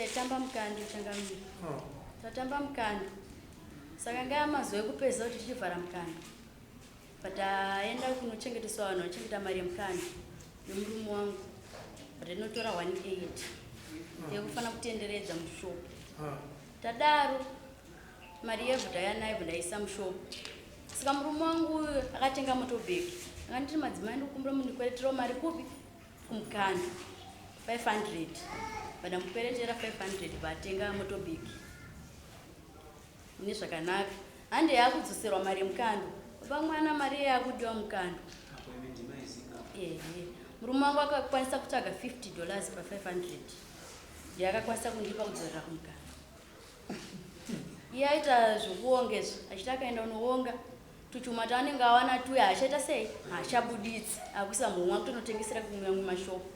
Taitamba mukando changamire. Oh. Tatamba mukando. Saka ngaya mazuva ekupedzisa kuti tichivhara mukando. Pataenda kunochengeteswa vanhu vanochengeta mari yemukando nemurume wangu. Patinotora 18 yekufana kutenderedza mushop. Oh. Tadaro mari yevhu tayanayo ndaisa mushop. Saka murume wangu uyu akatenga motobhegi. Akanditi madzimai ndikukumbira mundikwereterawo mari kupi? Kumukando. 500. Vandamukweretera 500 vatenga motobhegi. Mune zvakanaka. Hande yakudzoserwa mari yemukando. Baba mwana mari yakudiwa mukando. Ehe. Murume wangu akakwanisa kutsvaga 50 dollars pa 500. Ndiye akakwanisa kundipa kudzorera kumukando. Iye aita zvekuonga izvi achiti akaenda unoonga tuchuma taanenge awana tuya hachaita sei haachabuditsi akuisa muhomwe akutonotengesera kumwe mashopu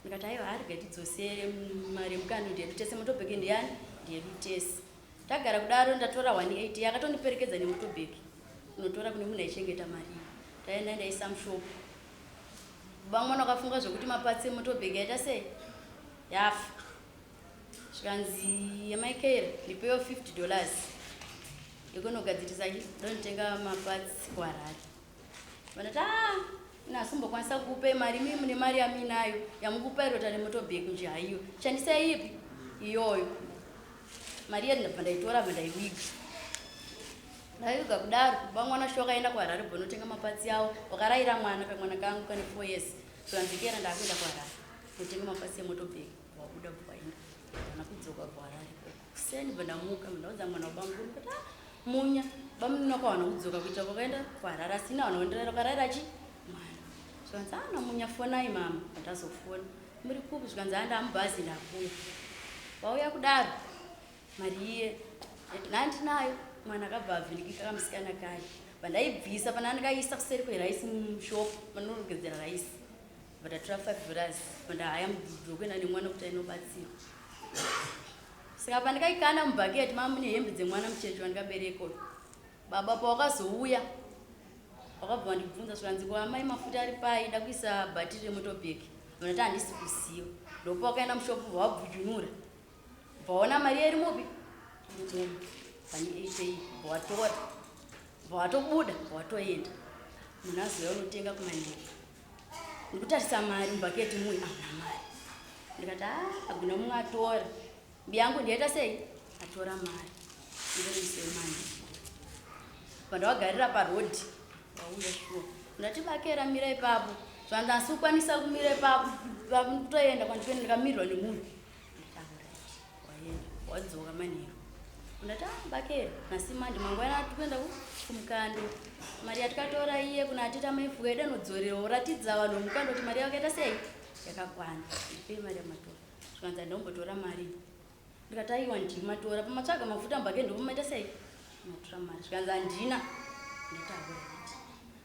ndikati aiwa arega tidzosere mari yemukando ndiyedu tese motobheki ndiyani ndiyedu tese tagara kudaro ndatora 180 yakatondiperekedza nemotobheki unotora kune munhu aichengeta mari taenda ndaisa mushopu bamwana wakafunga zvekuti mapatsi emotobheki yaita sei yafa zvikanzi yamaikeira ndipewo 50 dollars yekunogadzirisa chi ndonotenga mapatsi kuharare vanoti a ah, nasimbokwanisa kukupai mari mii mune mari yamuinayo yamukupai rota nemotobheki nje haiyo shandisai ipi iyoyo mari yedu ndabva ndaitora bva ndaiwiga ndaiwiga kudaro vamwana sho akaenda kuharare bva unotenga mapatsi avo wakaraira mwana kamwana kangu kane four years zvikanzikera ndakuenda kuharare kunotenga mapatsi emotobheki wabuda bvaenda kana kudzoka kuharare kuseni bva ndamuka ndaudza mwana wabamukuru kuti ah, munya bamunini wako hawana kudzoka kuita kwakaenda kuharare asina hawana kuenderera kwaraira chi mwana zvikanzi ana ah, munya fonai mama ndazofona muri kupi zvikanzi anda ah, amubhazi ndakuya vauya kudaro mari iye nandinayo mwana akabva avhinikika kamusikana kaye vandaibvisa pana ndikaisa kuseri kweraisi mushop vanorogedzera raisi Vatatora 5 dollars ndahaya mudhudhu wekuenda nemwana kuti ainobatsirwa. Saka pandikaikanda mubhaketi mama mune hembe dzemwana mucheche wandikabereka uyu. Baba pawakazouya wakabva wandibvunza zvikanzi ko amai mafuta ari pai ndakuisa bhatiri remotobheki vanoti handisi kuziva ndopawakaenda mushopu vawabvujunura vaona mari iri mupi pane 8 watora watobuda watoenda munhu azouya unotenga kumanheru ndikutarisa mari mubhaketi muyi amuna mari ndikati a ah, aguna mumwe atora mbiyangu ndiyaita sei atora mari ndirisemani pandawagarira parodi wauya shuwa ndati bakera mira ipapo zvanzi asi kukwanisa kumira ipapo kutoenda kwandikuenda ndikamirirwa nemunhu Waenda wadzoka manheru. Ndati ah bakera nhasi manje mangwana tikuenda kumukando. Mari yatikatora iye kuna atita maifuka yedu anodzorera oratidza vanhu mukando kuti mari yakaita sei yakakwana. Ndipei mari yamatora. Zvikanzi handombotora mari. Ndikati aiwa ndimatora pamatsvaga mafuta mbake ndopomaita sei matora mari. Zvikanzi handina. Ndati alright.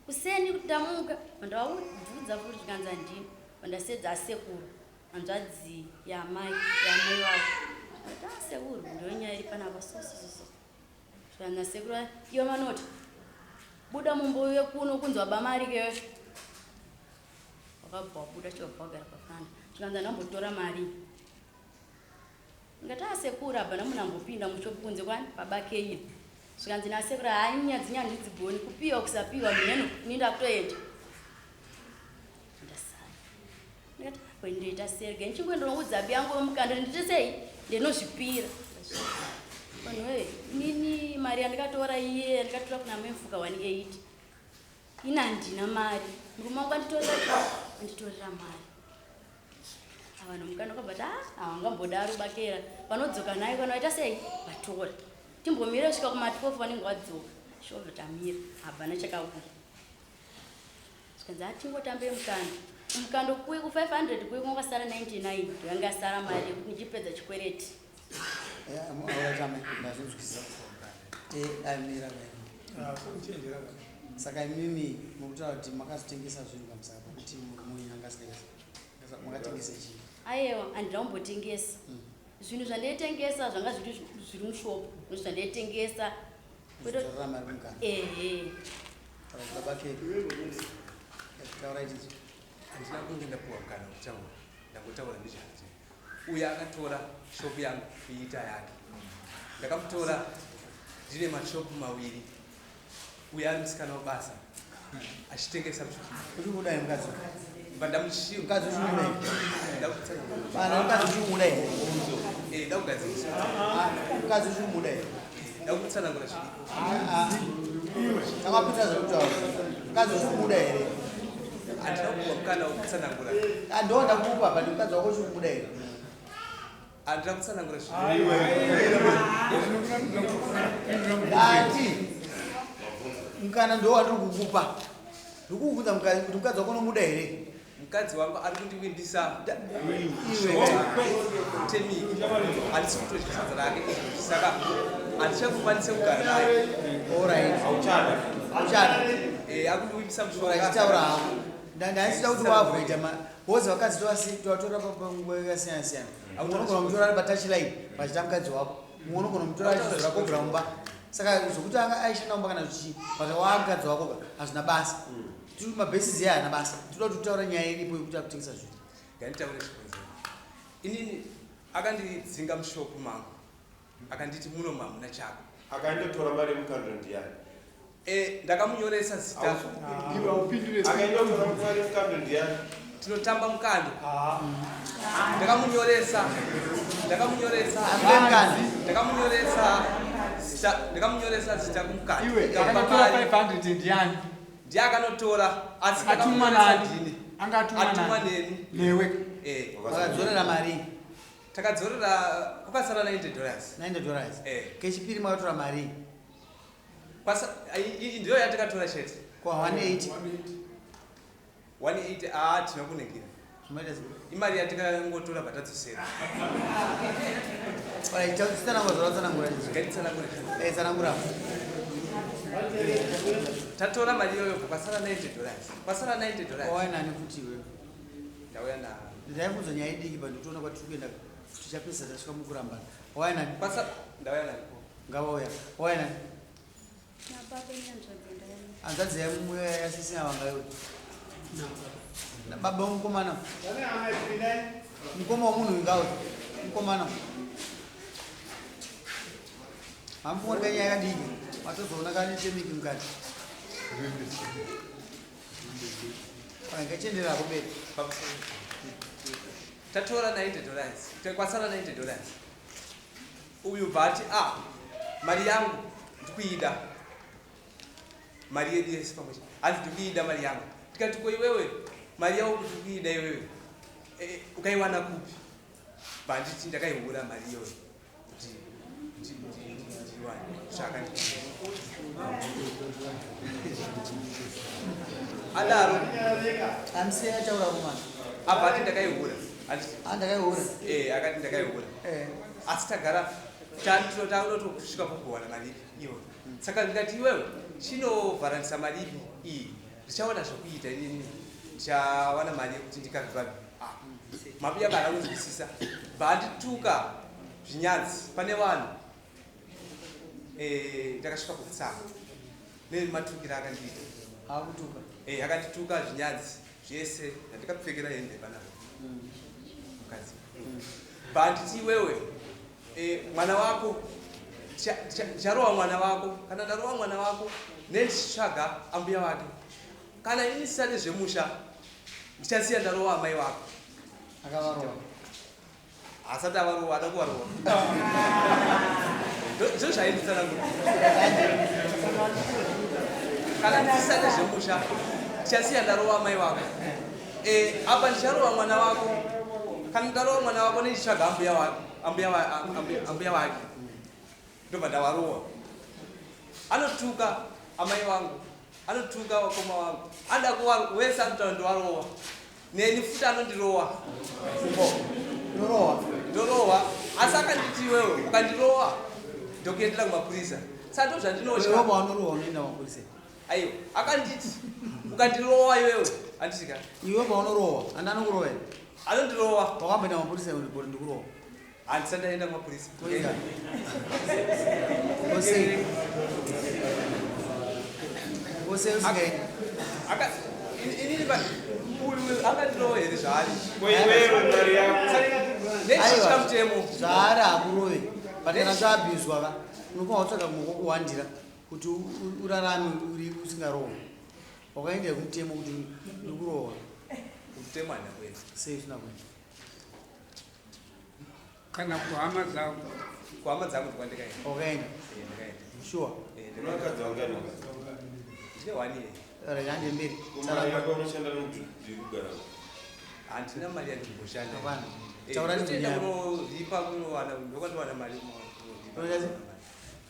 Kuseni kuti ndamuka ndavabvunza futi zvikanzi handina. Ndasedza asekuru. Hanzvadzi yaamai yaamai vavo ndati ah sekuru ndiyo nyaya iri panapa so so so so zvikanzi nasekuru iwe manoti buda mumba uye kuno kunzi waba mari kewe wakabva wabuda chobva wagara pafranda zvikanzi andambotora mari ndikati ah sekuru hapana munhu ambopinda mushopu kunze kwani baba Kenya zvikanzi nasekuru haa nyaya dzenyu handidzigoni kupiwa kusapiwa mheno ini ndakutoenda ndasara ndikati ah, ndoita sei rega ndichingoendonoudza abi yangu wemukando ndite sei ndinozvipira vanhu wee inini mari yandikatora iye yandikatora kuna mefuka 18 ini handina mari murume wangu anditorera anditorera mari vanhu mukando kabva ta ah, havangambodaro bakera vanodzoka nayo kana vaita sei vatora timbomira kusvika kuma 12 vanenge vadzoka shovha tamira hapana chakauya zvikanzi atingotambei mukando mukando kuye ku 500 kuye kungasara 99 ndoyanga yasara mari yekuti ndichipedza chikwereti Saka imimi mukutaura kuti makazotengesa zvinhu pamusaka pekuti murume wenyu anga asikaisa makatengesa chii? Ayewa handina kumbotengesa hmm. zvinhu zvandaitengesa zvanga zviri zviri mushopu ndozvandaitengesa ehe handina kunge ndapuwa mukana wekutaura ndangotaura ndizvati Uyo akatora shopu yangu kuiita yake. Ndakamutora ndine mashopu mawiri. Uyo ari musikana webasa achitengesa Uri kudai mukadzi. Bandamuchi Mukadzi uri kudai. Ndakutsanangura. Bana mukadzi uri kudai. Eh, ndakugadzirisa. Ah, mukadzi uri kudai. Ndakutsanangura zviripo. Ah, takapinda zvekutaura. Mukadzi uri kumuda here? Handina kupuwa mukana wekutsanangura. Ah, ndo ndakupa but mukadzi wako uri kumuda here? Handina kutsanangura zviripo. Ndati mukana ndo wandiri kukupa. Ndikukubvunza mukadzi kuti mukadzi wako unomuda here? Mukadzi wangu ari kundivimbisa Iwe. temiki. Handisi kutodya sadza rake izvozvi, saka handichakukwanise kugara naye. Alright. Hauchada. Hauchada. Eh, akundivimbisa mushonga. Achitaura hako. Ndandisida kuti waavoida ma bozi vakadzi tovatora panguva yakasiyana siyana. Mumwe unogona kumutora ari patouchline pachita mukadzi wako. Mumwe unogona kumutora achizora kobvira mumba. Saka zvokuti anga aishanda mumba kana zvichii but waa mukadzi wako ka hazvina basa. Tiri mabasis iye haana basa. Tinoda kuti utaure nyaya iripo yekuti akutengesa zvinhu. Nganditaure chikonzero. Inini akandidzinga mushopu mangu. Akanditi muno mamuna chako. Akaendotora mari yemukando ndiyani? Eh, ndakamunyoresa zita. Akaendotora mari yemukando ndiyani? Tinotamba mukando. Ndakamunyoresa. Ndakamunyoresa. Akupe mukando. Ndakamunyoresa zita, ndakamunyoresa zita kumukando. Iwe Ndikamupa akanotora mari. 500 ndiyani? Ndiye akanotora asi Atumwa ndakamunyoresa nani? ndini. Anga atumwa Atumwa nani? neni. Newe. Eh, Vakadzorera mari takadzorera kwakasara $90. $90. Eh. Kechipiri makatora mari Kwasa iyi ndiyo yatakatora chete. kwa 180. 180 ah tinokunengira. Zvimaita sei? Imari yatikangotora batadzosera. Alright, tsanangura zvaratsanangura izvi. Ngatitsanangure. Eh, tsanangura. Tatora mari iyoyo kwasara $90. Kwasara $90. Wauya nani futi iwewe? Ndauya na Ndaibvunza nyaya idiki pa ndikutoona kwatiri kuenda tichapedzisa tasvika mukurambana. Wauya nani? kwasa ndauya nani. Ngavauya. Wauya nani? Nababa nehanzvadzi ndauya. Hanzvadzi yasisina vanga iwe. Baba mukomana. Mukoma womunhu ngawe. Mukomana. Hamufungori kanyaya kadiki. Matozoona kane temiki mukati. Ngachenderera kumberi. Tatora $90. Kwasara $90. Uyu bvati ah mari yangu ndikuida. Mari yedu yese pamwe chete. Hanzi ndikuida mari yangu. Tikati ko iwewe mari yako kuti ukuida iwewe. Eh, ukaiwana kupi? Banditi ndakaihura mari iyoyo. Kuti ndiwane. Saka adaro Amusiya ataura kumana. abva ati ndakaihura. Handiti Ah, ndakaihura. eh akati ndakaihura. Eh. Asi tagara taanotosvika pakuwana mari iyoyo. Saka ndikati iwewe chinovharanisa mari iyi ndichawana zvokuita inini ndichawana mari yekuti ndikavhivavi. Ah, mabuya vana kunzwisisa. Bva andituka zvinyadzi pane vanhu. Eh, ndakasvika kutsaka nematukiro akandiita. Akutuka. Eh, akandituka zvinyadzi zvese ndandikapfekera hembe panapa mukadzi. Bva anditi iwewe eh, mwana wako ndicharowa mwana wako kana ndarowa mwana wako nendichitsvaga ambuya wake kana ini sisane zvemusha ndichasiya ndarowa amai wako. Akavarova. Asati avarowa ada kuvarowa. Ndo zvainditsanangura. Kana ndisisane zvemusha ndichasiya ndarowa amai wako. Eh, apa ndicharowa mwana wako kana ndarowa mwana wako nendichitsvaga ambuya wake ambuya wake ndobva ndavarowa. Anotuka amai vangu, anotuka vakoma vangu, anoda kuva wese anotaura ndovarowa. Neni futi anondirowa. Ndorowa. Ndorowa. Asi akanditi iwewe ukandirowa ndokuendera kumapurisa. Saka ndo zvandinotya. Iwe paunorowa unoenda kumapurisa. Aiwa, akanditi ukandirowa iwewe, handiti ka? Iwe paunorowa, handi anokurowa here? Anondirowa. Wakamboenda kumapurisa iwe kuti ndikurowa? Handisati ndaenda kumapurisa. Kuenda. Kosei. Kosei usingaendi. Aka inini uyu akandirowa here zvaari? Ko iwewe mari yako. Ndechitya mutemo. Zvaari hakurove but kana zvaabhizwa ka unofanira kutsvaga kumwe kwokuwandira kuti urarame uri usingarohwi. Wakaenda kumutemo kuti uri kurohwa. Kumutemo handina kuenda. Sei usina kuenda? Kana kuhama dzako. Kuhama dzangu ndikandikaenda. Wakaenda? Eh, ndakaenda. Sure. Eh, Una ndakaenda. vakadzi vangani? Ndine one year. Right, hande mberi. Mari yako unoshanda nomudhuri kugara. Handina mari yandimboshanda. Hapana. Eh, Taura ndotoenda nyaya. kunoripa kunowana ndokwandiwana mari Unoita sei?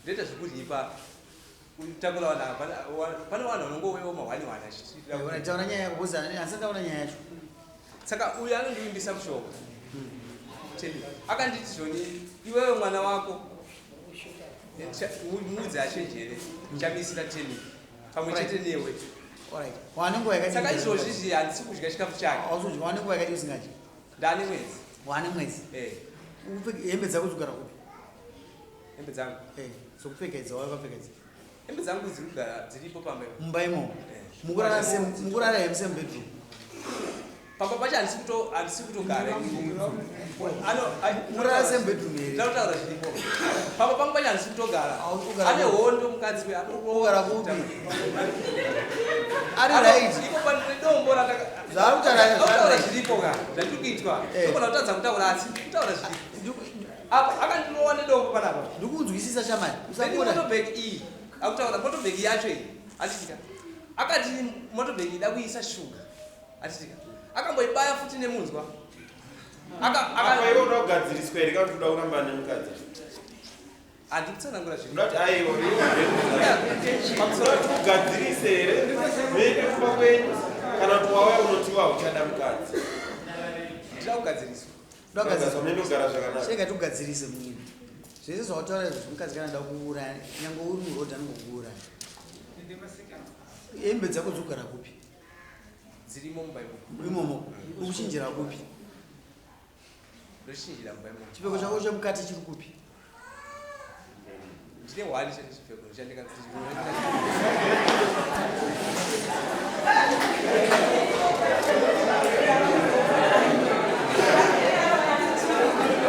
Ndoita zvekuripa kutakura vanhu hapana pane vanhu vanongouyawo mahwani hwani achitira. Right, taura nyaya yako because handisati ndaona nyaya yacho. Saka uyu anondivimbisa mushonga. Temi akanditi zvoni iwewe mwana wako muudze achenjere ndichamisira temi pamwe chete newe. Alright. Wane nguva yakati. Saka izvozvi izvi handisi kudya chikafu chake. Hausudyi, wane nguva yakati usingadyi. Ndane mwedzi. Wane mwedzi. Eh. Upfeke hembe dzako dzogara kupi? Hembe dzangu. Eh, dzokupfeka idzi wakapfeka idzi. Hembe dzangu dziri kugara dziripo pamba. Mumba imomo. Eh. Mukurara same mukurara hembe same bedroom. Pamba pacho handisi kutogara. Ano Mukurara same bedroom here. Ndinotaura zviripo. Pamba pangu pacho handisi kutogara. Hausi kugara Ane kupi? hondo mukadzi uyu Kugara kupi? Ari right. Ipo pane dombo randaka. Zvaari kutaura Ndinotaura zvaari right. zviripo ka. Zvandiri kuitwa. Eh. Ndogona kutadza kutaura asi kutaura zviripo. Apa akandirowa nedombo panapa. Ndikunzwisisa shamani. Then Usakona. motobag iyi akutaura motobag yacho iyi atitika akati motobag ida kuisa shuga atitika akamboibaya futi nemunzwa Apa iwe unoda kugadziriswa here kana kuti unoda kuramba nemukadzi? Handikutsanangura zviri. Unoda kuti aiwa iwe unoda kuti ugadzirise here muende kumba kwenyu kana kuti wauya unotiwa hauchada mukadzi? Ndinoda kugadziriswa. Unoda kugadziriswa. Munoenda kugara zvakanaka. Chega tikugadzirise munyika. Zvese zvawataura izvo mukadzi kana ada kuuraya nyange uri murodhi anongokuuraya. Hembe dzako dzogara kupi? Dzirimo mumba imomo. Imomo. Ukuchinjira kupi? Ndochinjira mumba imomo. Chipfeko chako chemukati chiri kupi? Ndine hwani chete chipfeko chandika.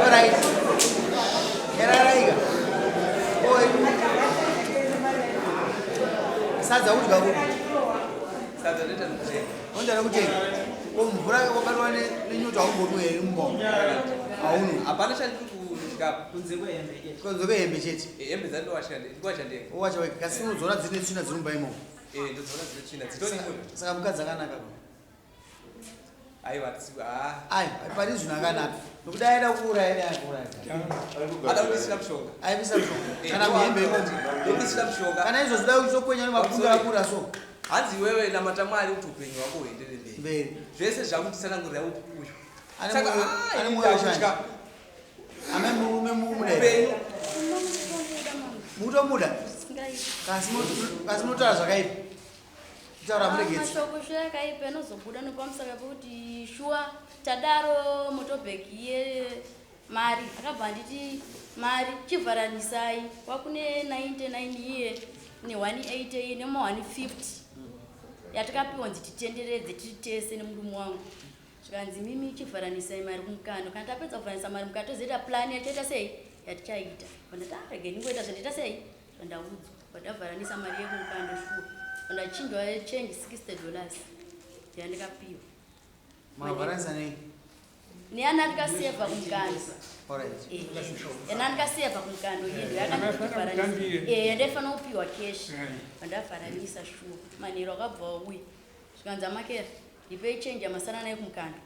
Alright. Yararaika. Oi. Sadza kudya kupi? Sadza ndoita zvekutenga. Unoda kutenga. Ko mvura wakabatwa nenyota haumbonwi here mumba umu? Haunwi. Hapana chandiri kudya. Kunze kwehembe chete. Kunze kwehembe chete. Eh, hembe dzandinowacha ndinowacha ndega. Wowacha wega. Kasi unodziona dzine tsvina dziri mumba imomo. Eh, ndodziona dzine tsvina. Dzitori imomo. Saka mukadzi akanaka ko? Aiwa, ah. Ai, pane zvinhu akanaka. Nokuti aida kuuraya, aida kuuraya. Ada kuisira mushonga. Aibisa mushonga. Eh, Kana muhembe imomo. Ndokuisira mushonga. Kana izvozvo dai uchizokwenya nemapundu akura so. Hanzi iwewe namata Mwari kuti upenyu hwako huenderere mberi. Mberi. Zvese zvakutitsanangurira uyu. Ane Saka, mwoyo- ah, ane ini mwoyo ndakutya. shanje. Amai murume mumuda here? Upenyu. Mutomuda? Kasi munotaura zvakaipa. Kutaura muregedzi. Mashoko shuwa yakaipa anozobuda nepamusaka pekuti shuwa tadaro motobhegi yemari akabva anditi mari chivharanisai kwakune 99 iye ne 180 iye nema 150 yatakapiwa nzi titenderedze tiri tese nemurume wangu. Zvikanzi mimi chivharanisai mari kumukando, kana tapedza kuvharanisa mari mukando tozoita plan yachaita sei yatichaita. Pandati ah, rege ndingoita zvandaita sei zvandaudzwa. Pandavharanisa mari yekumukando shuwa pandachinjwa change $60 yandikapiwa. Mavharanisa nei? Neyana ndikasevha kumukando. Alright. Eh, yana ndikasevha kumukando iye ndo yakandivharanisa. Eh, ndaifanira kupiwa cash. Pandavharanisa shuwa manheru akabva auya zvikanzi amakera ndipei change yamasara nayo kumukando.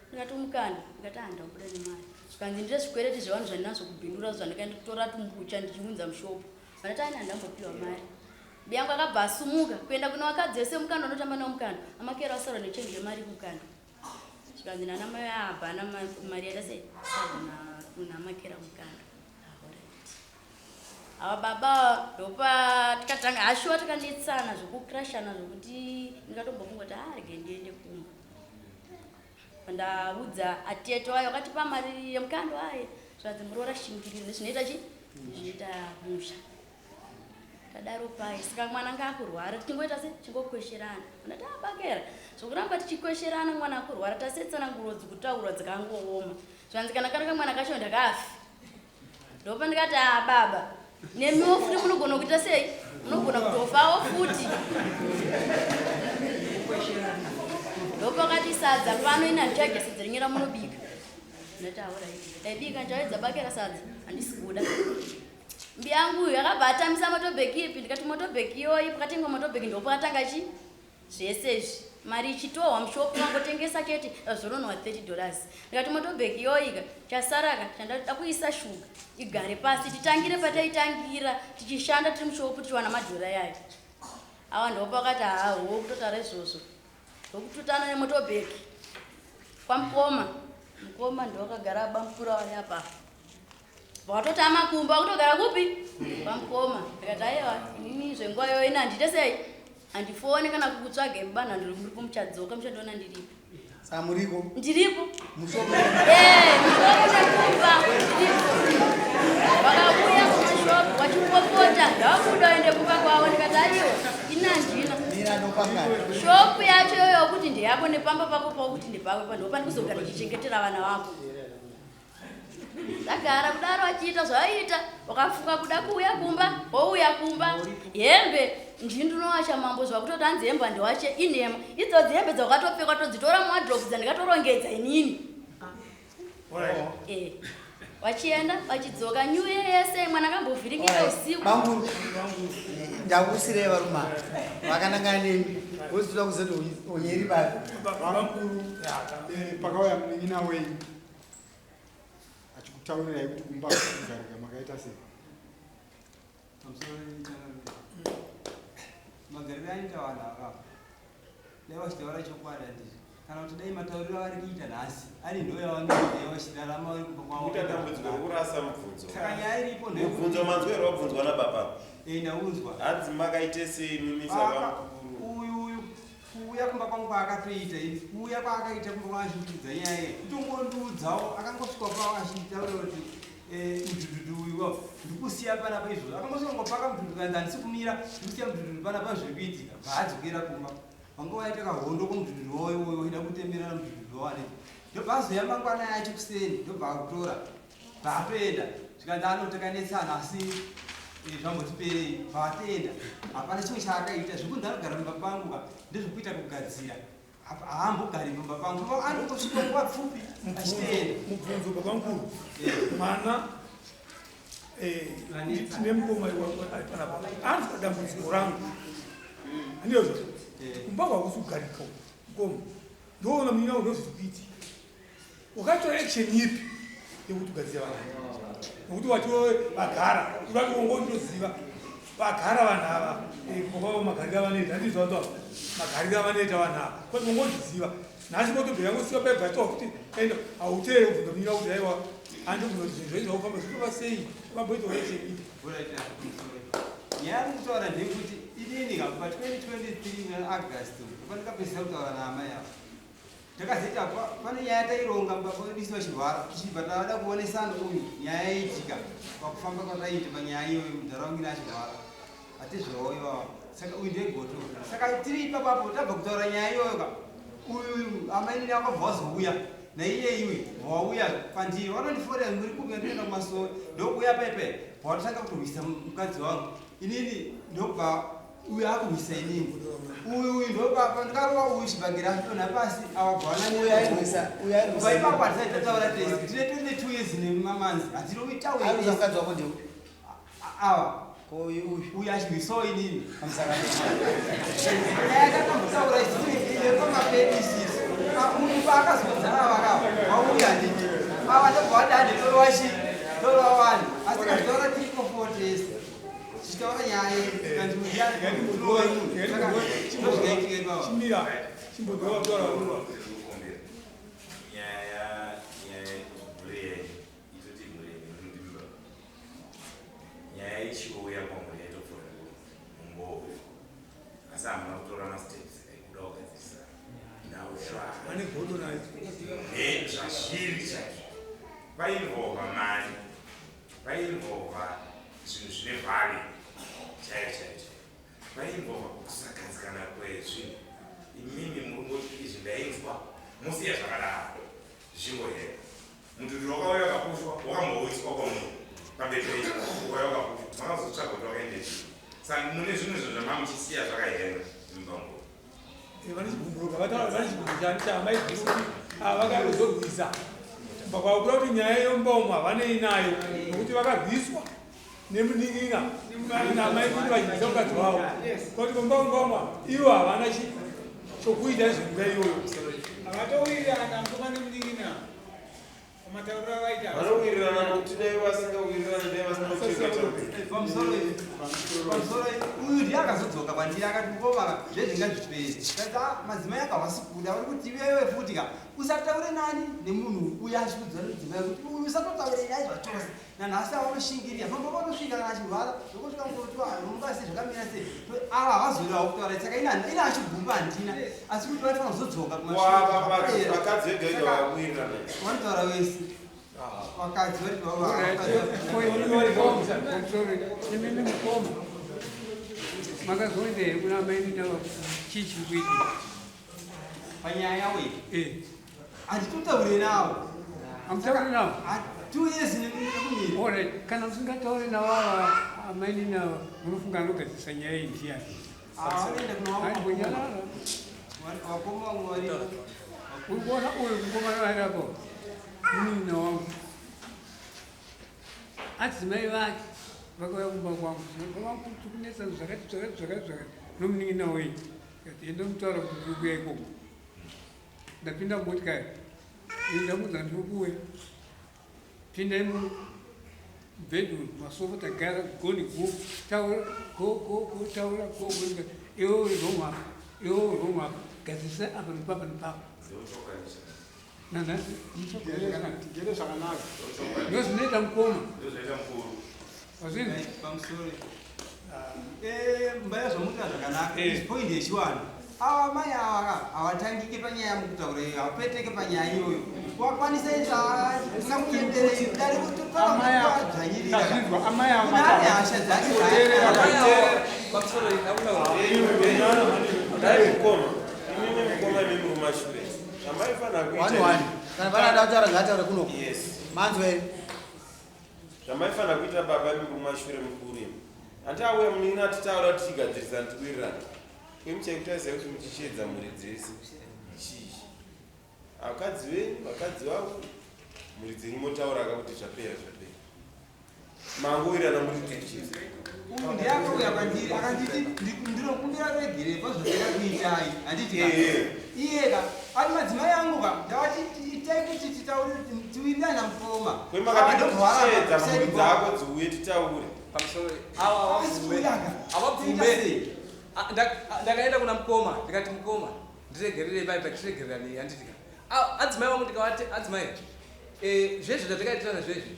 Ndikati kumukando, ndikati ah, ndabuda nemari. Zvikanzi ndine zvikwereti zvevanhu zvandinazvo kubhindura zvandikatora tumbucha ndichiunza mushopu. Vandati aina ndambopiwa mari. Biyangu akabva asumuka kuenda kuna vakadzi vese mukando anotamba navo mukando. Amakera asara nechange yemari kumukando. Zvikanzi nana mai hapana mari yaita sei namakera mukando. Alright. Ava baba ndopa tikatanga hashuwa tikanetsana zvekukrashana zvokuti ndikatombofunga kuti ah, rege ndiende kumba. Ndaudza atete wayo akatipa mari yemukando aye zvikanzi muroora shingiriro zvinoita chi zvinoita musha. Tadaro pai saka mwana anga akurwara tichingoita se tichingokwesherana. Ndati abakera zvokuramba tichikwesherana mwana akurwara tasetsana nguro dzikutaurwa dzikangooma. Zvanzi kana kari kamwana kacho ndakafi. Ndopa ndikati ah baba, nemiwo futi munogona kuita sei? Munogona kutofawo futi. Ndopakati sadza pano ini handichadya sadza ringe ramunobika. Ndati alright. Ndaibika ndichaedza bakera sadza handisi kuda. Mbi yangu uyu akabva atamisa motobheki ipi ndikati motobheki iyoyi pakatengwa motobheki ndopakatanga chi Zvese izvi mari ichitohwa mushop vangotengesa chete zvononwa 30 dollars ndikati motobheki yoika chasaraka chandakuda kuisa shuga igare pasi titangire pataitangira tichishanda tiri mushopu tichiwana madhora yayo awa ndopakati haho kutotaura izvozvo ndokututana nemotobheki kwamukoma mukoma ndowakagara bamukuru wani apa Watotama kumba kutogara kupi? Pamukoma. Ndikati aiwa inini zvenguva iyoyo ini handiite sei? Handifone kana kukutsvaga mubana ndiri muri kumuchadzoka muchandiona ndiripo. Saka muriko? Ndiripo. Mushopo. Eh, mushopo nekumba ndiripo. Vakauya kumashopo vachipopota ndavakuda uende kumba kwavo ndikati aiwa ini handina. Mira ndopangana. Shopu yacho iyoyo kuti ndeyako nepamba pako pakuti ndepako ndopandikuzogara ndichichengetera vana vako. Ndagara kudaro achiita zvaiita wakafunga kuda kuuya kumba wouya kumba hembe ndindunowacha mambo zvakutoti hanzi hembe handiwache inhema idzodzi hembe dzawakatopfeka todzitora muwadrobe dzandikatorongedza inini eh, wachienda wachidzoka new year yese mwana akambovhiringika usiku Bamkuru, ndakusirei varume ava vakanangana nemi vozitoda kuzoti onyeri bapi Bamkuru, pakauya munin'ina wenyu achikutaurirai kuti kumba kugarika makaita sei? Pamusoro changamire. Magariro aita vanhu ava dai vachitaura chokwadi handizvo kana kuti dai matauriro avari kuita nhasi ari ndo yavanenge vachirarama vari kumba kwavo. Kuita dambudziko rekurasa mubvunzo. Saka nyaya iripo Mubvunzo manzwa here wabvunzwa nababa? Eh, ndaunzwa. Hanzi makaite sei mimi sabamukuru? Uyu uyu Kuuya kumba kwangu kwaakatoita ini, kuuya kwaakaita kumba kwangu achindiudza nyaya iyi, kutongondiudzawo akangosvika pavo achinditaurira kuti eh, mudhudhudhu uyu wa ndikusiya panapa izvozvo. Akangosvika ngopaka mudhudhudhu kanzi handisi kumira, ndikusiya mudhudhudhu panapa zviri kuitika. Bva adzokera kumba. Vanga waita kahondo kumudhudhudhu wawo iwoyo waida kutemerana mudhudhudhu wawo anenge. Ndobva azouya mangwana yacho kuseni, ndobva akutora. Bvaatoenda zvikanzi ano takanetsana asi eh, zvambotiperei. Bvaatoenda hapana chimwe chaakaita zvekunzi anogara mumba pangu ka ndezvekuita kugadzira haambogari mumba pangu anongosvika nguva pfupi achitoenda. Mubvunzo baba mukuru eh. mwana eh, tine mukoma ari panapa anzwa dambudziko rangu handiyozvo kumba kwakusi kugarika mukoma ndoona munyina wangu ndozviri kuitika Wakatora action ipi yekuti ugadzire vanhu nokuti wati vagara urati wongotoziva vagara vanhu ava eh, kumba kwavo magariro avanoita handizvo vanhu magariro avanoita vanhu ava kwati wongozviziva nhasi motobhera ngosiva paibva kuti enda hauteere kubvunza munyina kuti aiwa handibvunza kuti zvinhu zvaizva kufamba zvinova sei vamboitawo action ipi nyaya yari kutaura ndeyekuti inini ka pa 2023 August pandakapedzisa kutaura naamai ava Takazoita pane nyaya taironga mubaba vachirwara tichibva tavada kuonesana uyu nyaya yaiitika pakufamba kwataiita panyaya iyoyo mudhara wangu ine achirwara hatizvawo ivava saka uyu ndegoto saka tiri ipapapo tabva kutaura nyaya iyoyo ka uyu amainini akabva wazouya naiye iwe wauya pandiri vanondiforera muri kupi ndinoenda kumasowe ndokuuya pepe bvatotanga kutorwisa mukadzi wangu inini ndobva uyu akurwisa inini uyu uyu ndopapa ndikarova uyu chibhagera achidonha pasi awabvawananiubva ipapo hatisati tataura tese tine 22 years nemamanzi hatirovi tauremukadzi wako ndeupi ava uyu achirwisawo inini takambotaura pamapedi isisi munhu paakazonzara vakava wauya ndini ava ndobva wadani torowachi torowawani asi tikazvitaura tiripo four tese Tichitaura nyaya kanzi ndozvikaitika ipapo. Chimira chimbodzoka kutaura varuva. Nyaya nyaya mhuri yenyu itoti mhuri yenyu ndimi baba. Nyaya ichiuya pamhuri yaitopfuura mumbowo. Asi hamuna kutora masteps ekuda kugadzirisa nhau Vane godo nayo. Zvazviri chaizvo. Painvolva mari. Painvolva zvinhu zvine value chaiyo chaiyo chaiyo. Painvolva kusagadzikana kwezvinhu. Imimi muri kungoti izvi ndainzwa mosiya zvakadaro zvichingohera. Mututuri wakauya wakapushwa, wakamboiswa kwamuri pamberi penyu, ukauya wakapushwa, makazotsvaga kuti wakaendepi. Saka mune zvinhu izvo zvamamuchisiya zvakahenda mumba. Vane chigumburo, vataura vane chigumburo chaamai guru kuti vakazorwisa kumba kwavo, kuda kuti nyaya yomba umu havanei nayo nokuti vakarwiswa nemunin'ina namai kuti vachibvisa mukadzi wavo, kuti kumba kumba umu ivo havana chokuita nezvemunda iyoyo. Havatowirirana mukoma nemunin'ina pamatauriro avaita. Vanowirirana nokuti dai vasingawirirani dai vasina kuchengeta. Pamusoro, pamusoro. Uyu ndiye akazodzoka kwandiri akati, "Mukoma, zvezvingazviperi." Kaza madzimai akahwasi kuda vari kuti, "Iwewe futi ka usataure nani nemunhu uya." Achikudzwa nemudzimai kuti uyu usatotaure naye zvachose. Nanhasi avanoshingirira mambo vanosvika kana achirwara, zvokusvika ngoti romukasi zvakamira sei, ava havazorewa kutaura. Saka ina achigumba handina, asi kuti vanofanira kuzodzoka. Vakadzi vega vega vawirirana. Vanotaura wese vakadzi vari. Imimi mukoma, makazoenda here kuna mai nava? Chii chiri kuitika? Panyaya yawo iyi? Eh. Handitotaure nawo. Hamutauri navo? 2 years nekumira. Alright, kana musingatauri navo ava amaini nava, munofunga anogadzirisa nyaya iyi ndiani? Vanoenda kuna Aimbonyarara. vakoma vamwe varipo. Uri kuona uyu mukomana wairapo, munin'ina wangu. Adzimai vake vakauya kumba kwangu, vangu kuti kunetsa zvakati zvakati zvakati zvakati nomunin'ina wenyu. Kati enda mutaura kuti ndiri kuuya ikoko. Ndapinda mumotikari, ndamudza ndiri kuuya, pindai mubedroom, masofa tagara, goni go taura, go go go taura, go go. Iwe uri wrong apa, iwe uri wrong apa, gadzirisa apa nepapa nepapa. Nanhasi. Tigere zvakanaka. Ndozvinoita mukoma. Ndozvaita mukuru. Wazvinzwa? Pamusoro, mbaya zvamuita zvakanaka. Point yechiwani, ava mai ava ka havatangike panyaya yamukutaura iyo, havapeteke panyaya iyoyo. Wakwanisa tingamunyenderei dare kuti Tazvinzwa, amai ava ane hasha dzake. Pamusoro. Dai mukoma, imimi mukoma, imimi mumashure, zvamaifanira One one. Kana pana ada kutaura, ngaataure kunoko. Yes. Manzwa here? Zvamaifanira kuita baba, imi mumashure mukuru imi, handi auya munin'ina atitaura kuti tigadzirisana, tiwirirana kwemuchaikutarisai kuti muchichiedza mhuri dzese chii, vakadzi venyu, vakadzi vavo, mhuri dzenyu, motaura ka kuti zvapera, zvapera, mangowirirana muri tuchii. Uyu ndiye akauya kwandiri akanditi, "Ndinokumbira regere pazvopera kuitai." Handiti ka? Iye ka ati, "Madzimai angu ka ndavati itai kuti titaure, tiwirirana mukoma." Kwemakatichiedza mhuri dzako dziuye titaure. Pamusoro, Asi ava kuyaka. Havabvume. Sei? Ndakaenda kuna mukoma ndikati, "Mukoma, ndiregererei pai tiregereranei." Handiti ka adzimai vangu ndikavati, "Adzimai, zvezvo zvatakaitirana zvezvi,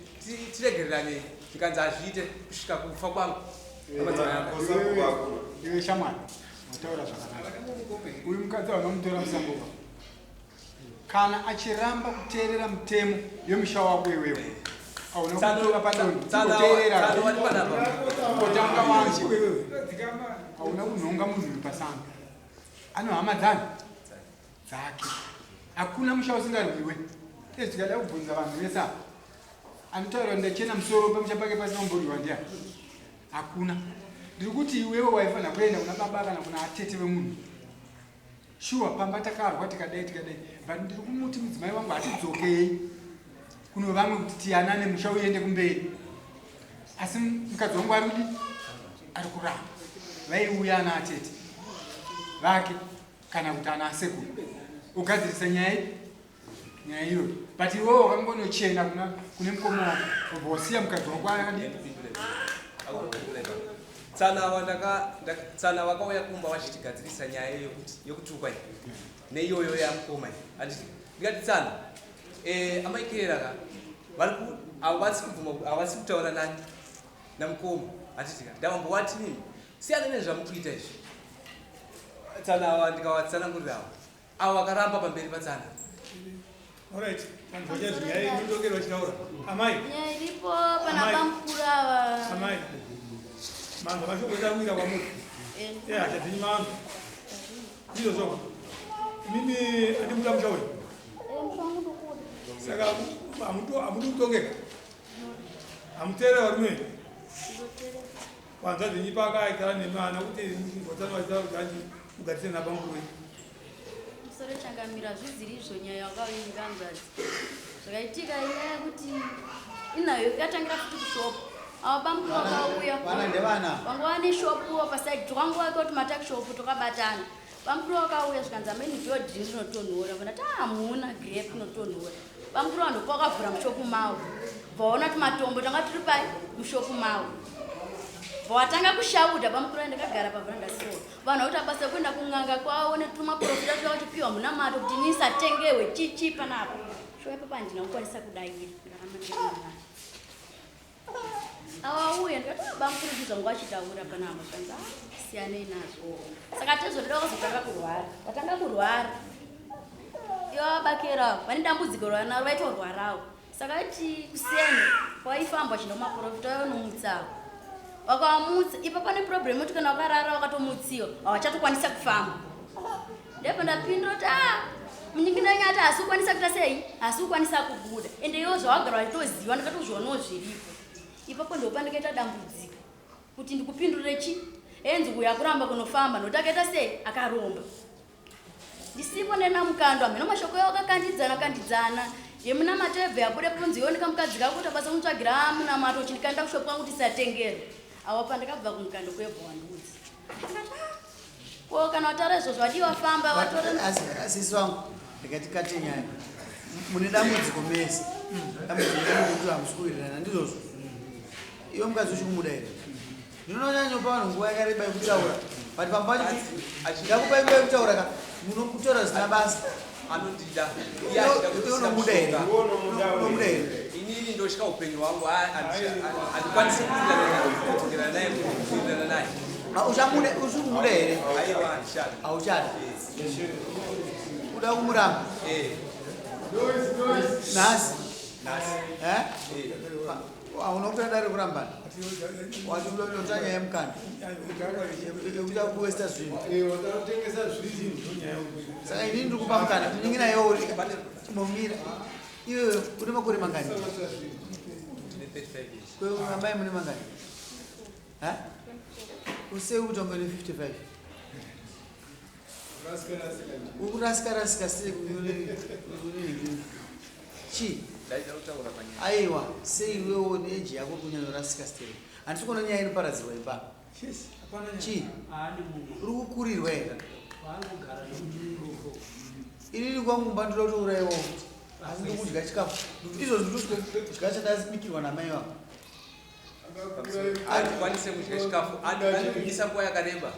tiregereranei." Zvikanzi hazviite kusvika kufa kwangu. Amadzimai anga. Iwe shamwari, wataura zvakanaka. Uyu mukadzi wanomutora musango pa kana achiramba kuteerera mutemo yemusha wako, iwewe hauna kutora padonhi. Kuteerera Tsano wati panapa. Kutanga wangu, hauna kunhonga munhu uyu pasango. Ano hama dzani dzake. Hakuna musha usingarwiwe. Izvi tikada kubvunza vanhu vese apa, anotaura kuti ndachena musoro pamusha pake pasina kumborwiwa ndiani? Hakuna. Ndiri kuti iwewe waifanira kuenda kuna baba kana kuna atete vemunhu. Shuwa, pamba takarwa, tikadai tikadai, but ndiri kumuti mudzimai wangu hatidzokei kuno vamwe kuti tiyanane, musha uende kumberi. Asi mukadzi wangu ari kudi ari kuramba. Vaiuya ana atete vake kana kuti ana asekuru, ugadzirisa nyaya iyi, nyaya iyoyo. But iwewe wakangonochena kuna kune mukoma wako, ubva wasiya mukadzi wako akadii. Tsana vakauya kumba vachitigadzirisa nyaya yokuti yekutukwa iyi neiyoyo yamukoma iyi. Handiti ndikati, "Tsana, amaikera ka vari havasi kubvuma, havasi kutaura nani namukoma." Handiti ka ndavambowati nini, "Siyana nezvamukuita izvi, tsana." Ava ndikavatsanangurira avo, avo vakaramba pamberi patsana. Alright, vanhu vachazi nyaya inondokera vachitaura. Amai, Nyaya iripo pana Amai. bamukuru ava. Amai, manzwa mashoko etawira kwamuri. Hasha dzenyu manzwa. Ndizvo zvoko. Mimi andimuda musha uyu. Musha wangu ndokuda. Saka hamudi kutongeka, hamuteerere varume. Kwanza zvenyu pakaitara nemana kuti ngotana vachitaa kuti anzi mugarise napanguve. Musoro changamira, zviziri izvo nyaya yakavinga hanzvadzi. Zvakaitika inyaya yekuti inayo yatangira futi kushopu. Ava bamukuru vakauya. Vana ndevana. Vanga vane shopuwo pasaidi, tokangova kuti matakishopu tokabatana. Bamukuru vakauya zvikanzi ameni ndiyo drink inotonhora. Vandati hamuna grape inotonhora. Bamukuru vanhu pakavhura mushopu mavo. Vaona tumatombo tanga tiri pai mushopu mavo. Vatanga kushauda bamukuru ndakagara pavhuranda so. Vanhu vakuti abasa kuenda kun'anga kwavo netumaprofita tuya vachipiwa munamato kuti nisatengewe chichi panapa. Shuwa ipapo handina kukwanisa kudaira. Ndaramba ndakanyarara. Awauya ndikati "Ah, bamukuru ndizvo zvanga vachitaura panapa." Zvikanzi "Ah, siyanei nazvo. Saka tezvo vakazotanga kurwara. Vatanga kurwara. Ivo vabakera vane dambudziko rwanaro vaitorwarawo. Saka vaiti kuseni waifamba vachienda kumaprofita vainomutsawo. Vakavamutsa ipa pane problem yekuti kana vakarara vakatomutsiwa havachatokwanisa kufamba. Ndipo ndapindura kuti ah munyingi nyati hasi kukwanisa kuita sei, hasi kukwanisa kubuda. Ende iwo zvawagara vachitoziva ndakatozvionawo zviripo. Ipapo ndipo pandakaita dambudziko kuti ndikupindurire chi enzi uyu akuramba kunofamba nokuti akaita sei akaromba. Ndisipo nenamukando hameno mashoko yawo akakandidzana kandidzana yemunamato yebva yabuda punzi ioneka mukadzi kako kuti abasa kumutsvagira munamato uchindikanda kushopu kwangu tisatengerwe. Awa pandakabva kumukando kwebva wandiudza. Ndikati ah ko kana wataura izvozvo wadii wafamba watora. Asisi vangu, ndikati kate nyaya. Mune dambudziko mese. Dambudziko rekuti hamusi kuwirirana ndizvozvo. Iwe mukadzi uchikumuda here? Ndinonyanyopa vanhu nguva yakareba yekutaura. But pamba pacho ndakupa nguva yekutaura ka munokutaura zvisina basa. Anondida. Iye achida kuti Iwe unomuda here? Unomuda here? Inini ndosvika upenyu hwangu handikwanisi kuwirirana naye kuwirirana naye. Uchamuda, uchiri kumuda here? Aiwa, handichada. Hauchada. Uda kumuramba? Eh. Nhasi. Nhasi. Eh? Hauna kutora dare kurambana. Wati unotora nyaya yemukando. Yekuda kuwesta zvinhu. Saka inini ndiri kupa mukana. Munin'ina iwe uri chimbomira. Iwe une makore mangani? Ndine 35 years. Kwe amai mune mangani? Ha? Usei kuti wanga une 55? Ukurasika rasika sei chi? Ndaida kutaura panyaya. Aiwa, sei iwewo neeji yako kunyanyorasika steri? Handisi kuona nyaya inoparadzirwa ipa. Chi? Uri kukurirwa here? Inini kwangu mba ndoda kutourayiwawo futi. Asi ndikudya chikafu. Izvozvo ndikudya chandabikirwa namai vangu. Handikwanise kudya chikafu. Anondibikisa nguva yakareba.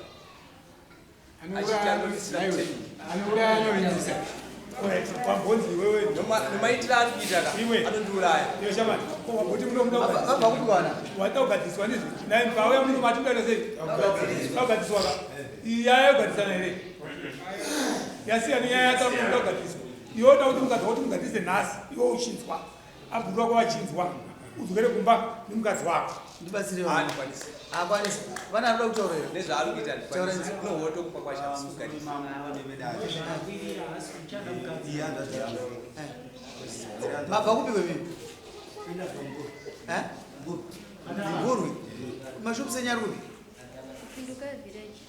Achiti anondisira muteni. Anouraya anovimbisa. Pambonzi iwewe. Nomaitiro ari kuita ka. Iwe. Anondiuraya. Iwe shamani. Waboti muno muda Vabva kupi kwana? Wada kugadziswa ndizvo. Naye mukauya muno mati munoita sei? Kugadziswa ka. Iyi yaya yogadzisana here? Yasiyana nyaya yataura munoda kugadziswa. Iwe unoda kuti mukadzi wako mugadzise nhasi, iwe uchinzwa. Abhuru wako vachinzwa. Udzokere kumba nemukadzi wako. Ndibatsire vanhu. Handikwanisi. Haakwanisi. Vana vanoda kutaura here? Nezvaari kuita Taura handikwanisi. Kunohoto kumba kwacho handisi kugadzisa. Mabva kupi kwemimi? Eh? Mburwi. Mashopu senyu ari kupi? Pindukai village.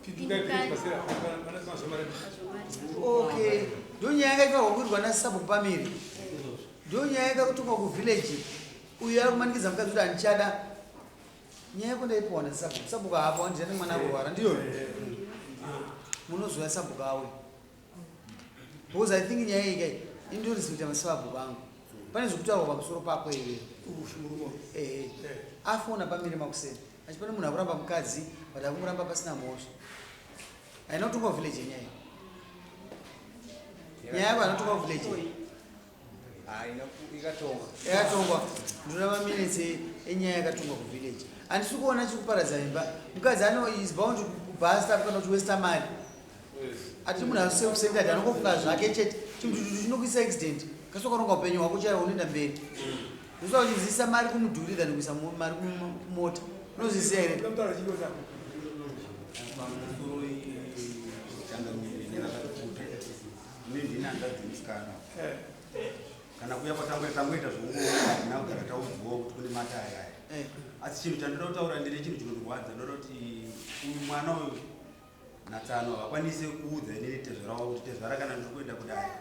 Pindukai village pasera. Pana mazomari. Okay. Ndo nyaya yakaitwa kukurirwa nasabhuku pamiri. Ndo nyaya yakatumwa kuvillage. Uyu ari kumanikidza mukadzi kuti handichada. Nyaya yako ndaipiwa nasabhuku. Sabhuku haapo handiyani mwana akurwara ndiyo. Munozouya sabhuku auya. Because I think nyaya iyi kai indorespecta masabhuku angu. Pane zvekutaurwa pamusoro pako iwe. Eh. Afona pamiri makuseni. Achi pane munhu akuramba mukadzi but akumuramba pasina mhosva. Haina kutongwa village yenyaya iyi. Nyaya yako haina kutongwa village. Haina ikatongwa. Yakatongwa. Ndinoda maminitsi enyaya yakatongwa kuvillage. Handisi kuona chikuparadza imba. Mukadzi ano is bound kubhasta kana kuti westa mari. Ati munhu ari self centered anongofunga zvake chete. Chinhu chinokuisa accident. Kasi ukaronga upenyu hwako chaiwo unoenda mberi. Unoziva uchizisa mari kumudhuri than kuisa mari kumota. Unozviziva here? Pamusoro changamire nevakatibuda. Ini ndini hanzvadzi yemusikana. Kana kuya kwatangoita tangoita zvokungoona hatina kugara taudzwawo kuti kune matare aya. Asi chinhu chandoda kutaura ndine chinhu chinondirwadza ndoda kuti uyu mwana uyu natsano havakwanise kuudza inini tezvara wavo kuti tezvara kana ndiri kuenda kudare.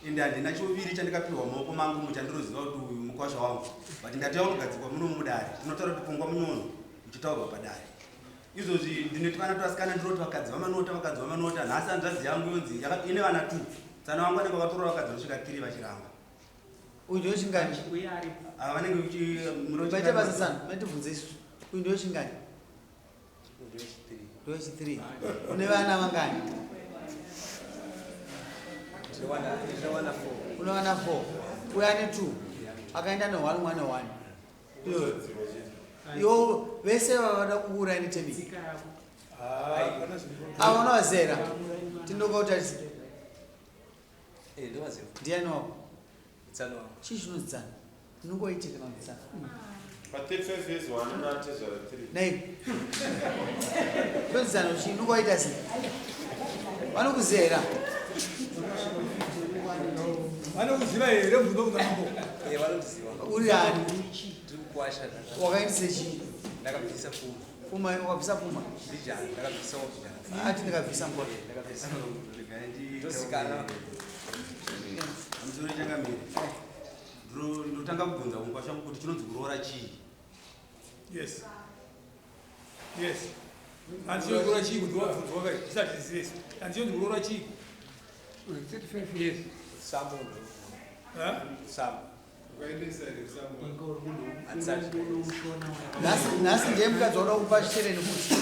Ende handina chouviri chandikapihwa mumaoko mangu umu chandinoziva kuti uyu mukwasha wangu. But ndati yaunogadzikwa muno mudare. Tinotaura kuti pfungwa munyono uchitaurwa padare. Izvozvi ndinoti vana twasikana ndinoti vakadzi vamanota vakadzi vamanota nhasi hanzvadzi yangu yonzi ine vana 2 tsana vangu vanenge vakatora vakadzi vanosvika 3 vachiramba. Uyu ndiwe chingani? Ava vanenge uchi Maita basa sana, matibvunze isu. Uyu ndiwe chingani? Ndiwe chi 3. Une vana vangani? Une vana 4. Uyu ane 2. Akaenda ne 1 mwana 1. Iwo vese vavada kukuuraya netemi. Ava unowazera. Tindoka utarisa. Ndovaziva. Ndiani wako? Tsano wangu. Chii chinodzana? Unongoite kana kudzana. Pa 35 years one unatezvara 3. Nei. Todzana chii unongoita sei? Vanokuzera. Vanokuziva here mubvunzo kuza mambo? Vanondiziva. Uri ani? Ndiri kukwasha. Wakaendese chii? Ndakabvisa pfuma. Pfuma wakabvisa pfuma. Mbijana, ndakabvisawo mbijana. Ati ndikabvisa mbona. Ndakabvisa. Tosikana. Pamusoro changamire. Ndotanga kubvunza mukwasha wangu kuti chinonzi kuroora chii? Yes. Yes. Hanzi kuroora chii kuti wabvunzwa kai? Tisati tizive. Hanzi kuroora chii? 35 years. Sambo. Ha? Sambo. Nhasi ndiye mukadzi wauda kupa chitereni futi.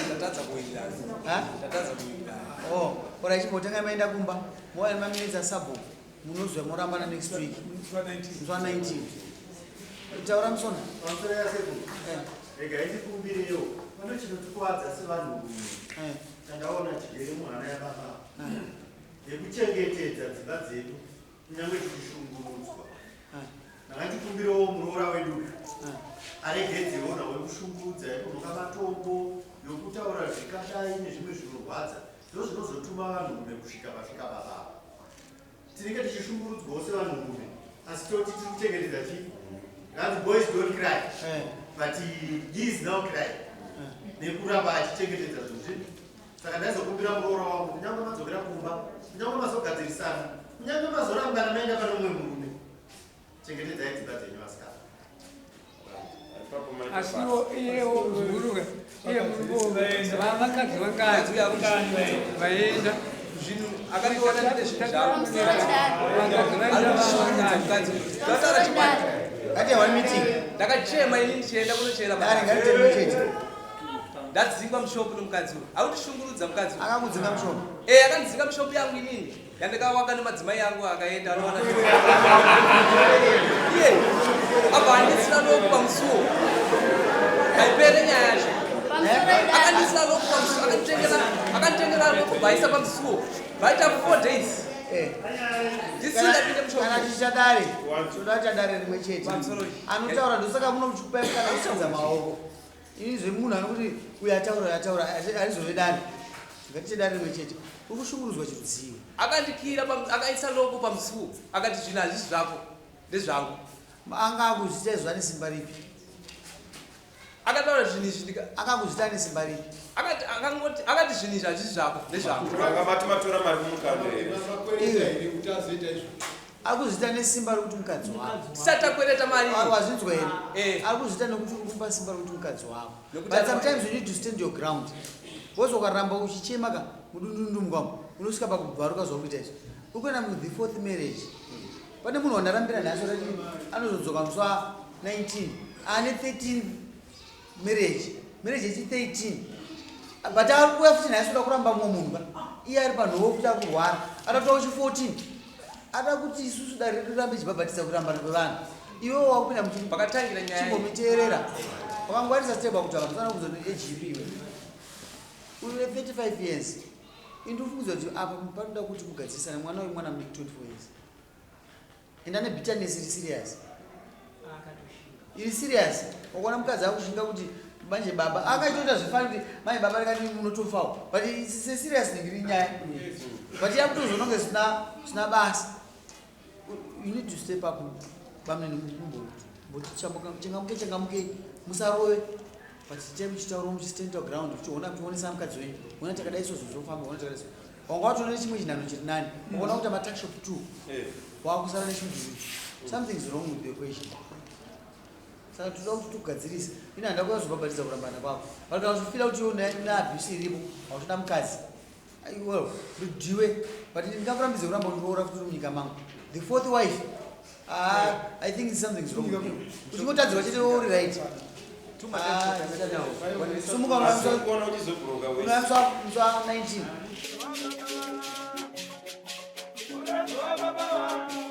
Ndatadza kuwirirana. Ha? Ndatadza kuwirirana. Oh, ora chimbotenga maenda kumba. Moya nemaminitsi asabhuku. Munozwa morambana next week. Musi wa 19. Musi wa 19. Taura musona. Pamusoro yasekuru, regai ndikumbirewo pane chinotikwadza sevanhurume chandaona chigere muhana yababa yekuchengetedza dzimba dzedu kunyange tichishungurudzwa. Ndakatikumbirewo muroora wedu aregedzewo nhau yekushungurudza, yekunhoka matombo, yokutaura zvikadai nezvimwe zvinorwadza. Ndo zvinozotuma vanhurume kusvika pasvika baba ava. Tinenge tichishungurudzwawo sevanhurume, asi toti tiri kuchengetedza chii? Hanzi boys don't cry, but he is now crying nekuramba achichengetedza zvinhu zvedu. Saka ndaizokumbira muroora wangu, kunyange madzokera kumba, kunyange mazogadzirisana, kunyange mazorambana maenda pane mumwe murume, chengetedzai dzimba dzenyu vasikana. Asiwo iyewo muzuruka iye vakadzi vangani vaenda Zvinhu akandiona ndine zvinhu zvangu. Vakadzi vaenda vangani. Ndataura chokwadi. Ngati one meeting. Ndakachema ini ndichienda kunochera. Dare ngatiite chete. Ndadzingwa mushopu nomukadzi uyu. Akutishungurudza mukadzi uyu. Akakudzinga mushopu? Akandidzinga mushopu yangu inini. Yandakawaka nemadzimai angu akaenda anowana. Iye. Abva andisina loku pamusuwo. Haipere nyaya yacho. Akandisina loku pamusuwo, akanditengera loku bhaisa pamusuwo. Vaita 4 days. Ndisina pinde mushopu. Kana tichadare, toda chadare rimwe chete. Anotaura ndosaka muno muchikupai kana kusimudza maoko. Ini zvemunhu anokuti uyu ataura uyu ataura harizove dare. Ngatiite dare rimwe chete. Uri kushungurudzwa chirudziwo. Akandikira akaisa loko pamusuwo. Akati zvinhu hazvisi zvako, ndezvangu. Anga akuzviita izvo ane simba ripi? Akataura zvinhu izvi Akakuzviita ane simba ripi? Akati akangoti akati zvinhu izvi hazvisi zvako, ndezvangu. Vanga mati matora mari kumukando here? Ari kuzviita nesimba rekuti mukadzi wako. Tisati takwereta mari. Wazvinzwa here? Ari kuzviita nekuti uri kumupa simba rekuti mukadzi wako. Nekuti But sometimes you need to stand your ground. Because ukaramba uchichema ka mudundundu mukamo unosvika pakubvaruka zvauri kuita izvi. Uri kuenda mu the fourth marriage. Pane munhu wandarambira nhasi wakati anozodzoka musi wa 19 ane 13 marriage. Marriage yechi 13. But ari kuuya futi nhasi uda kuramba mumwe munhu ka. Iye ari panhovo futi akurwara. Atatoa uchi 14. Ada kuti isusu dare redu rirambe ichibhabhatidza kurambana kwevanhu. Iwe wakupinda muchi Pakatangira nyaya iyi. Chimbomiteerera. Wakangwarisa step pakutaura musana kuzoti AGP iwe. Uri 35 years. Indofungudza kuti apa panoda kuti mugadzirisane mwana uyu mwana mudiki 24 years. Enda nebitterness iri serious. Iri serious. Ukaona mukadzi akushinga kuti Manje baba akachitoita zvifani kuti mai baba ndikati unotofawo, but it's a serious thing, iri nyaya, but yakutozoona kunge zvisina basa. You need to step up, bamnini, mboti changamuke, changamuke, musarove, but itai muchitaura, muchistand ground, uchiona kuonesa mukadzi wenyu, ona takadai so zvozofamba, ona takadai so. Wanga watoona nechimwe chinhano chiri nani, ukaona kuti matuckshop two wakusara nechimwe chinhu, something is wrong with the equation. Saka toda kuti tugadzirisa. Ine handa kuyazobhabhatidza kurambana kwako, but kana uchifeela kuti une abuse iripo, hautoda mukadzi, well, ndidiwe, but ndingakurambidze kuramba undiroora kuti uri munyika mangu. The fourth wife, ah, I think something is wrong with you. Uchingotadzirwa chete, uri right. Sumuka. Asi kuona uchizobroka wese. Unoyamswa 19. Baba.